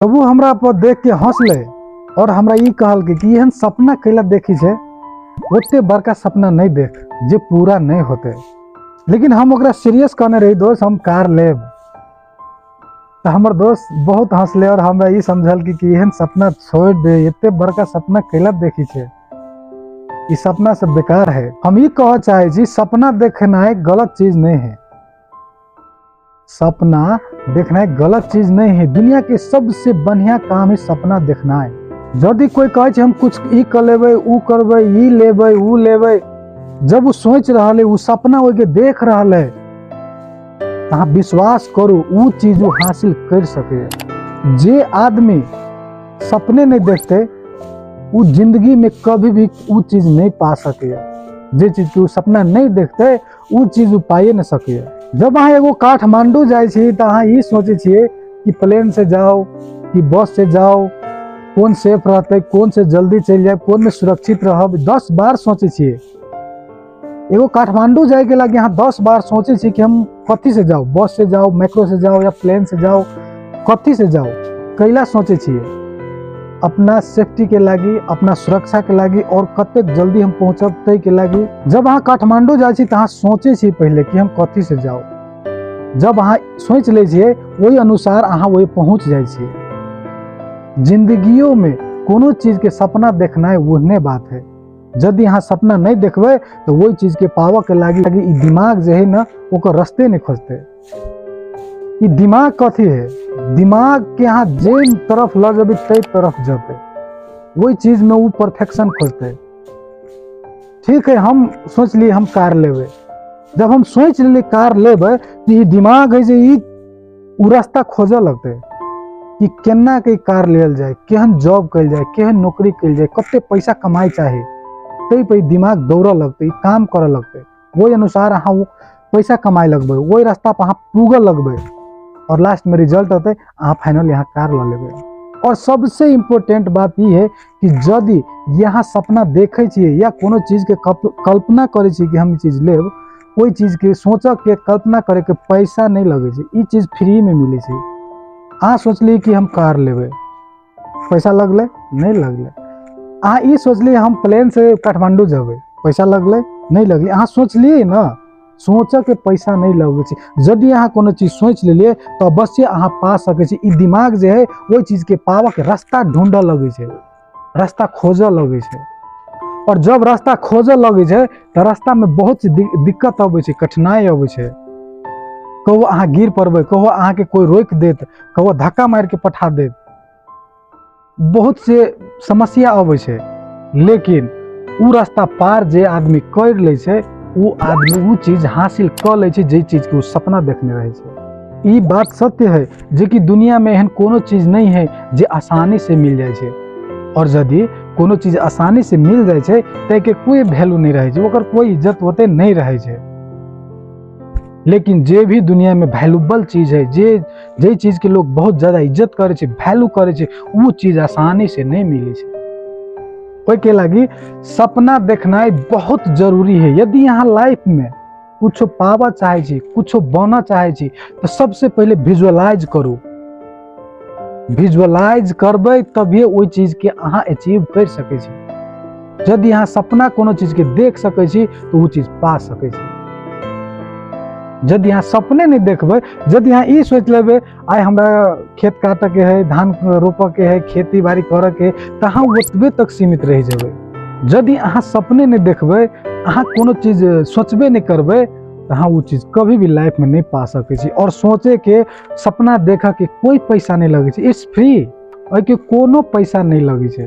तब ओ हमरा पर देख के हंसले और हमरा ई कहलकै कि एहन सपना कैला देखी छै, ओते बड़का सपना नहीं देख जे पूरा नहीं होते। लेकिन हम ओकरा सीरियस कहने रही, दोस्त हम कार लेब। तो हमर दोस्त बहुत हंसले और हमरा ई समझल कि एहन सपना छोड़ दे, एते बड़का सपना कैला देखी छै, ई सपना सब बेकार है। हम ई कह चाहे छी सपना देखनाइ गलत चीज नहीं है, सपना देखनाइ गलत चीज नहीं है। दुनिया के सबसे बढ़िया काम है सपना देखनाइ। यदि कोई कहे छै हम कुछ ई कर लेबै, ऊ करबै, ई लेबै, ऊ लेबै, जब वो सोच रहल है, वो सपना ओहिके देख रहल है, अहाँ विश्वास करू ऊ चीज वो हासिल कर सके। जे आदमी सपने नहीं देखते वो जिंदगी में कभी भी ऊ चीज नहीं पा सके। जे चीज के वो सपना नहीं देखते ऊ चीज वो पाइए नहीं सके। जब अहाँ एगो काठमांडू जाइ छी तो अहाँ ई सोचै छियै कि प्लेन से जाओ कि बस से जाओ, कोन सेफ रहतै, कोन से जल्दी चलि जायब, कोन में सुरक्षित रहब, 10 बार सोचै छियै। एगो काठमांडू जायके लागी अहाँ 10 बार सोचै छियै कि हम कथी से जाओ, बस से जाओ, मेट्रो से जाओ या प्लेन से जाओ, कथी से जाओ, कैला सोचै छियै? अपना सेफ्टी के लागी, अपना सुरक्षा के लागी और कतेक जल्दी हम पहुँचब तै के लागी। जब अहाँ काठमांडू जाइ छी तऽ अहाँ सोचै छी पहिले कि हम कथी से जाओ। जब अहाँ सोचि लै छियै ओहि अनुसार अहाँ ओहि पहुँच जाइ छियै। जिंदगियों में कोनो चीज के सपना देखनाइ ओहने बात है। यदि अहाँ सपना नहीं देखबै तऽ ओहि चीज के पाबऽ के लागी ई दिमाग जे है न ओकर रस्ते नहीं खोजतै। ई दिमाग कथी है? दिमाग के अहाँ जे तरफ लऽ जेबै तै तरफ जेतै, ओहि चीज में ओ परफेक्शन खोजतै। ठीक है, हम सोचलिए हम कार लेबै। जब हम सोचि लेलिए कार लेबै तऽ ई दिमाग है जे ई ओ रास्ता खोजऽ लगतै कि केना के कार लेल जाय, केहन जॉब कयल जाय, केहन नौकरी कयल जाय, कते पैसा कमाइ चाही, ताहि पर ई दिमाग दौड़ऽ लगतै, ई काम करऽ लगतै। ओहि अनुसार अहाँ ओ पैसा कमाइ लगबै, ओहि रास्ता पर अहाँ पुगऽ लगबै और लास्ट में रिजल्ट अतै, अहाँ फाइनल यहाँ कार लऽ लेबै। और सबसे इम्पोर्टेंट बात ई है कि यदि यहाँ सपना देखै छियै या कोनो चीज के कल्पना करै छियै कि हम ई चीज लेब, ओहि चीज के सोचऽ के कल्पना करे के पैसा नहीं लगै छै, ई चीज फ्री में मिलै छै। अहाँ सोचलियै कि हम कार लेबै, पैसा लगलै? नहीं लगलै। अहाँ ई सोचलियै हम प्लेन से काठमांडू जेबै, पैसा लगलै? नहीं लगलै। अहाँ सोचलियै न, सोचऽ के पैसा नहीं लगै छै। यदि अहाँ कोनो चीज सोचि लेलियै तऽ अवश्य अहाँ पा सकै छी। ई दिमाग जे है ओहि चीज के पाबऽ के रास्ता ढूँढऽ लगै छै, रास्ता खोजऽ लगै छै। और जब रास्ता खोजऽ लगै छै तऽ रास्ता में बहुत दिक्कत अबै छै, कठिनाई अबै छै। कहो अहाँ गिर पड़बै, कहो अहाँके कोइ रोकि देत, कहो धक्का मारि के पठा देत, बहुत से समस्या अबै छै। लेकिन उ रास्ता पार जे आदमी कर लै छै उ आदमी उ चीज हासिल कऽ लै छै जे चीज के उ सपना देखने रहै छै। ई बात सत्य है जे कि दुनिया में एहन कोनो चीज नहीं है जे आसानी से मिल जाइ छै। और यदि कोनो चीज आसानी से मिल जाइ छै तऽ के कोई वैल्यू नहीं रहै छै, ओकर कोई इज्जत ओते नहीं रहै छै। लेकिन जे भी दुनिया में वैल्यूबल चीज है, जे चीज के लोग बहुत ज्यादा इज्जत करे छै, वैल्यू करे छै, उ चीज आसानी से नहीं मिले छै। ओहि के लागी सपना देखनाइ बहुत जरूरी है। यदि अहाँ लाइफ में कुछो पाबऽ चाहै छी, कुछो बनऽ चाहै छी, तऽ सबसे पहिले विजुअलाइज करू। विजुअलाइज करबै तभिए ओहि चीज के अहाँ अचीव कर सकै छी। यदि अहाँ सपना कोनो चीज के देख सकै छी तऽ ओ चीज पा सकै छी। यदि अहाँ सपने नहीं देखबै, यदि अहाँ ई सोचि लेबै आइ हमरा खेत काटऽ के है, धान रोपऽ के है, खेती बाड़ी करऽ के है, तऽ अहाँ ओतबे तक सीमित रहि जेबै। यदि अहाँ सपने नहीं देखबै, अहाँ कोनो चीज सोचबे नहीं करबै, तऽ अहाँ ओ चीज कभी भी लाइफ में नहीं पा सकै छी। और सोचे के, सपना देखऽ के कोई पैसा नहीं लगै छै, it's free, ओहिके कोनो पैसा नहीं लगै छै।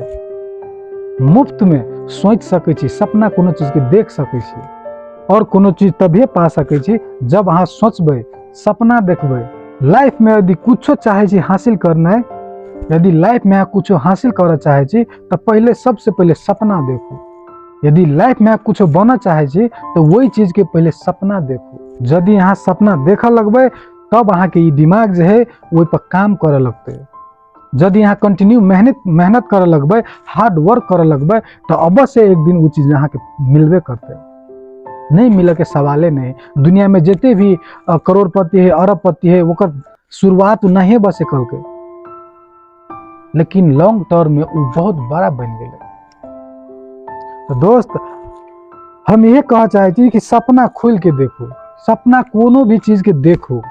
मुफ्त में सोचि सकै छी, सपना कोनो चीज के देख सकै छी। और कोनो चीज तभिए पा सकै छी जब अहाँ सोचबै, सपना देखबै। लाइफ में यदि कुछो चाहै छी हासिल करनाइ, यदि लाइफ में अहाँ कुछो हासिल करऽ चाहै छी तऽ पहिले सबसे पहिले सपना देखू। यदि लाइफ में अहाँ कुछो बनऽ चाहै छी तऽ ओहि चीज के पहिले सपना देखू। यदि अहाँ सपना देखऽ लगबै तब अहाँके ई दिमाग जे है ओहि पर काम करऽ लगतै। यदि अहाँ कंटिन्यू मेहनत करऽ लगबै, हार्ड वर्क करऽ लगबै, तऽ अवश्य एक दिन ओ चीज अहाँके मिलबे करतै। नहीं मिलऽ के सवाले नहीं। दुनिया में जते भी करोड़पति है, अरबपति है, ओकर शुरुआत नहीं बसे कलकै। लेकिन लॉन्ग टर्म में वो बहुत बड़ा बनि गेलै। तो दोस्त, हम ये कह चाहै छी कि सपना खोलि के देखू, सपना कोनो भी चीज के देखू।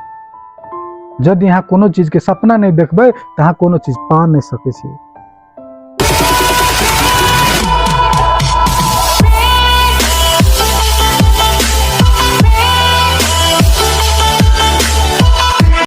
यदि अहाँ कोनो चीज के सपना नहि देखबै तऽ अहाँ कोनो चीज पा नहि सकै छी।